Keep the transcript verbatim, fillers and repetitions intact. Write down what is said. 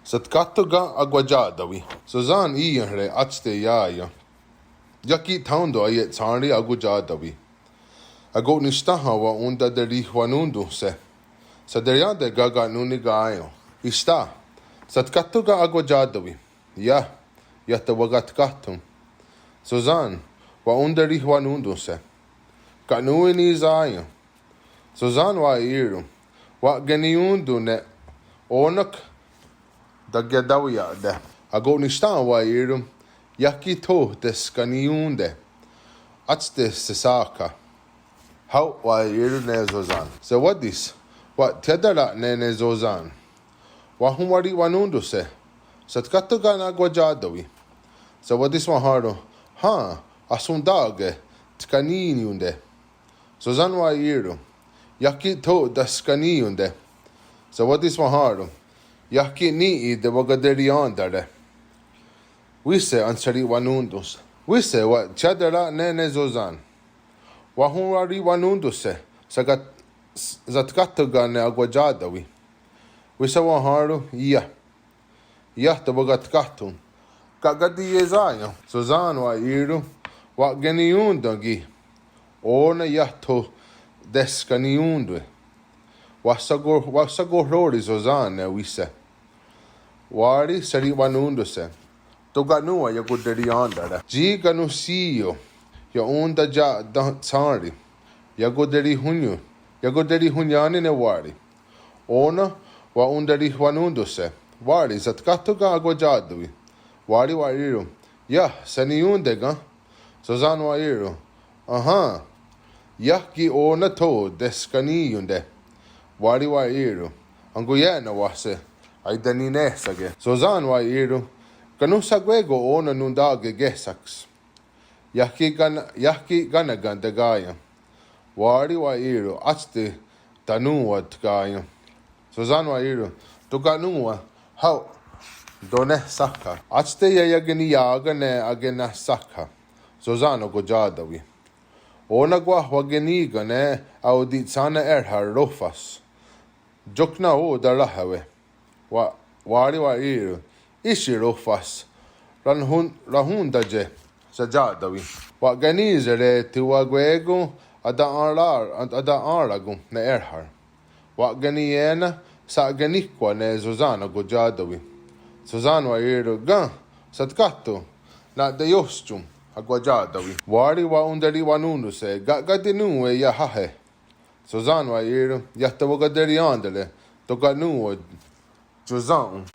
Satkáhthon ken akwatià:tawi? Sosán í:iehre' átste ià:ia'k. Iah ki' thaón:ton' aietshèn:ri' akwatià:tawi. Ako'nisténha wa'ontaterihwanón:tonhse'. Saterièn:tare' ken ka' nón:we nikaià:ia'k. Ísta. Satkáhthon ken akwatià:tawi? Iah. Iah tewakatkáhthon. Sosán. Wa'ontaterihwanón:tonhse'. Ka' nón:we nisá:ien. Sosán wa'ì:ron'. Wa'keniión:ton' ne ó:nen takiatawiià:te'. Ako'nisténha wa'ì:ron'. Iah ki' tho teskaniión:te'. Átste sesákha. Hao' wa'ì:ron' ne Sosán. Sawátis. Wa'thiátera'ne' ne Sosán. Wahonwari'wanón:tonhse'. Satkáhthon ken akwatià:tawi? Sawátis wahèn:ron'. Hen. Ahsontà:ke. Tkaniión:te'. Sosán wa'ì:ron'. Iah ki' tho teskaniión:te'. Sawátis wahèn:ron'. Iah ki' ní:'i tewakaterièn:tare'. Wíshe enhseri'wanón:tonhse'. Wíshe wa'thiátera'ne' ne Sosán. Wahonwari'wanón:tonhse'. Saka- satkáhthon ken akwatià:tawi? Wíshe wahèn:ron'. Iah. Iah tewakatkáhthon. Ka' ká:ti' iesà:ia'k. Sosán wa'ì:ron'. Wa'keniión:ten' ki'. Ó:nen iah tho teskaniión:te'. Wahshako- wahshakohró:ri' Sosán ne wíshe. Wári enhseri'wanón:tonhse'. Tóka' nòn:wa iakoterièn:tare'. Tsi kanonhsí:io. Iakontatia'tshèn:ri'. Iakoterihonnién:ni. Iakoterihonnién:ni ne Wári. Ó:nen wa'ontaterihwanón:tonhse'. Wári satkáhthon ken akwatià:tawi? Wári wa'ì:ron'. Iah, saniión:te' ken? Sosán wa'ì:ron'. Ahen. Iah ki' ó:nen tho teskaniión:te'. Wári wa'ì:ron'. Enkoniié:na' wáhse aetení:nehsake'. Sosán wa'ì:ron'. Kanonhsakwé:kon ó:nen nontà:ke kéhsaks. Iah ki' ken- iah ki' ken ne ken tekaià:ia'k. Wári wa'ì:ron'. Átste thanòn:wa tkaià:ia'k. Sosán wa'ì:ron'. Tóka' nòn:wa. Hao' tonehsákha. Átste iaiakeniià:ke ne akenehsákha. Sosán akwatià:tawi. Ó:nen kwah wakení:ken ne aoti'tshén:ne è:rhar Rófas. Tiókna o taráhewe'. Wa- Wári wa'ì:ron'. Ísi' Rófas. Rahón- rahón:tatye' satià:tawi. Wa'kení:sere' tewákwekon ata'èn:ra- ata'èn:rakon ne è:rhar. Wa'keniié:na' sha'keníhkwa' ne Sosán akwatià:tawi. Sosán wa'ì:ron'. Ken satkáhthon na'teióhstson akwatià:tawi. Wári wa'ontaterihwanón:tonhse'. Ka- ká:ti' nón:we iaháhe'. Sosán wa'ì:ron'. Iah tewakaterièn:tare'. Tóka' nòn:wa tiosén:ton.